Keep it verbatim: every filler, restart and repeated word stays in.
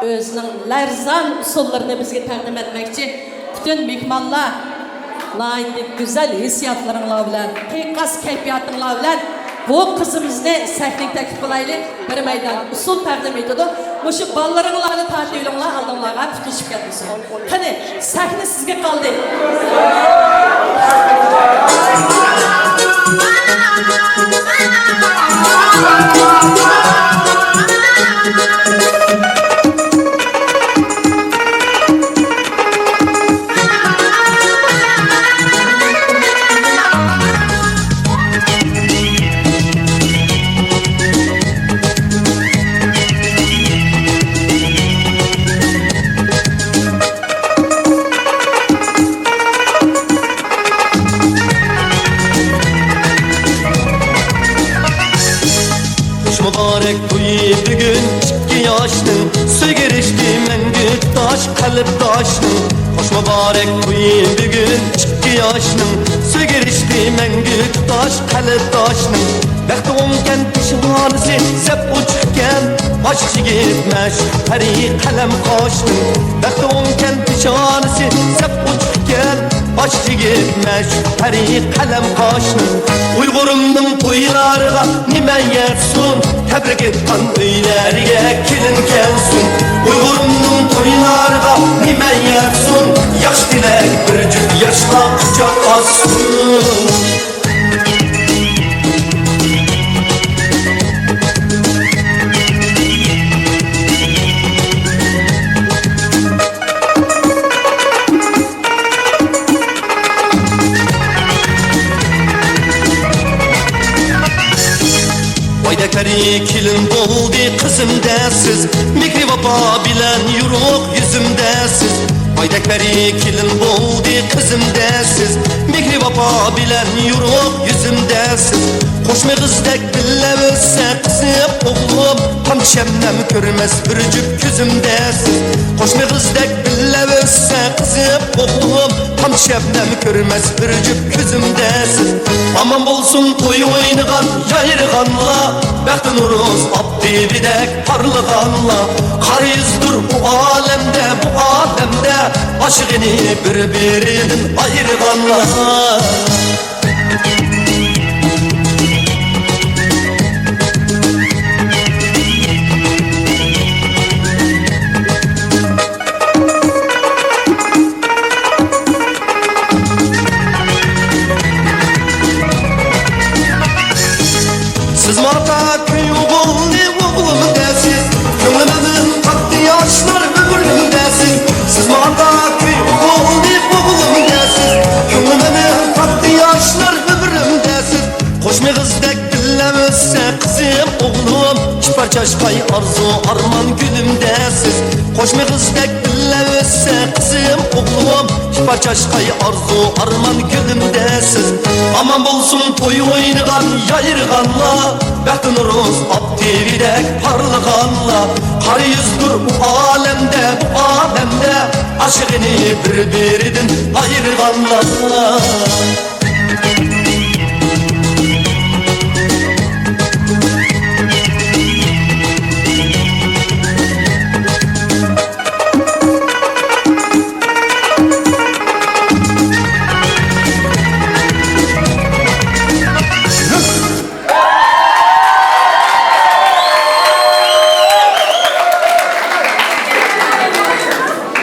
ئۆزىنىڭ لەرزان ئۇسسۇللىرىنى بىزگە تەقدىم ئەتمەكچى. پۈتۈن مېھمانلار، ناھايىتى گۈزەل ھېسسىياتلىرىڭلار بىلەن، قىيقاس كەيپىياتىڭلار بىلەن بۇ قىزىمىزنى سەھنىگە تەكلىپ قىلايلى. بىر مەيدان ئۇسسۇل تەقدىم ئېتىدۇ. مۇشۇ بالىلىرىڭلارنى تارتىۋېلىڭلار، ئالدىڭلارغا پۈتۈشۈپ كەتمىسۇن. قېنى، سەھنە سىزگە قالدى. خوش مۇبارەك تويى بۈگۈن ئىككى ياشنىڭ، سۆيگۈ رىشتى مەڭگۈ تۇتاش قەلبداشنىڭ. خوش مۇبارەك تويى بۈگۈن ئىككى ياشنىڭ، سۆيگۈ رىشتى مەڭگۈ تۇتاش قەلبداشنىڭ. بەختى ئوڭكەن پېشانىسى زەپ ئوچۇقكەن، باش يىگىت مەشۇق پەرى قەلەم قاشنىڭ. بەختى ئوڭكەن پېشانىسى زەپ ئوچۇقكەن، باش يىگىت مەشۇق پەرى قەلەم قاشنىڭ. ئۇيغۇرۇمنىڭ تويلارغا نېمە يەتسۇن، تەبرىك ئېيتقان ئۆيلەرگە كېلىن كەلسۇن. ئۇيغۇرۇمنىڭ تويلارغا نېمە يەتسۇن، ياخشى تىلەك بىر جۈپ ياشقا قۇچاق ئاچسۇن. بايدەك پەرى كېلىن بولدى قىزىم دەسىز، مېھرى ۋاپا بىلەن يورۇق يۈزۈم دەسىز. بايدەك پەرى كېلىن بولدى قىزىم دەسىز، مېھرى ۋاپا بىلەن يورۇق يۈزۈم دەسىز. قوش مېغىزدەك بىللە ئۆسسە قىزىم ئوغلۇم، تامچە شەبنەم كۆرمەس بىر جۈپ كۆزۈم دەسىز. قوش مېغىزدەك بىللە ئۆسسە قىزىم ئوغلۇم، تامچە شەبنەم كۆرمەس بىر جۈپ كۆزۈم دەسىز. ئامان بولسۇن توي ئوينىغان يايرىغانلار، بەختى نورۇز ئاپتىپىدەك پارلىغانلار. قارا يۈزدۇر ئۇ ئالەمدە، بۇ ئالەمدە، ئاشىقىنى بىر-بىرىدىن ئايرىغانلار. سىز ماڭا كۈي ئوغۇلنى ئوغلۇم دەسىز، كۆڭلۈمدىن قاقتى ياشلار ئۆمرۈم دەسىز. سىز ماڭا كۈي ئوغۇلنى ئوغلۇم دەسىز، كۆڭلۈمدىن قاقتى ياشلار ئۆمرۈم دەسىز. قوش مېغىزدەك بىللە ئۆسسە قىزىم ئوغلۇم، ئىپار چاچقاي ئارزۇ ئارمان گۈلۈم دەسىز. قوش مېغىزدەك بىللە ئۆسسە قىزىم ئوغلۇم، ئىپار چاچقاي ئارزۇ ئارمان گۈلۈم دەسىز. ئامان بولسۇن توي ئوينىغان يايرىغانلار، بەختى نورۇز ئاپتىپىدەك پارلىغانلار. قارا يۈزدۇر ئۇ ئالەمدە، بۇ ئالەمدە، ئاشىقىنى بىر-بىرىدىن ئايرىغانلار.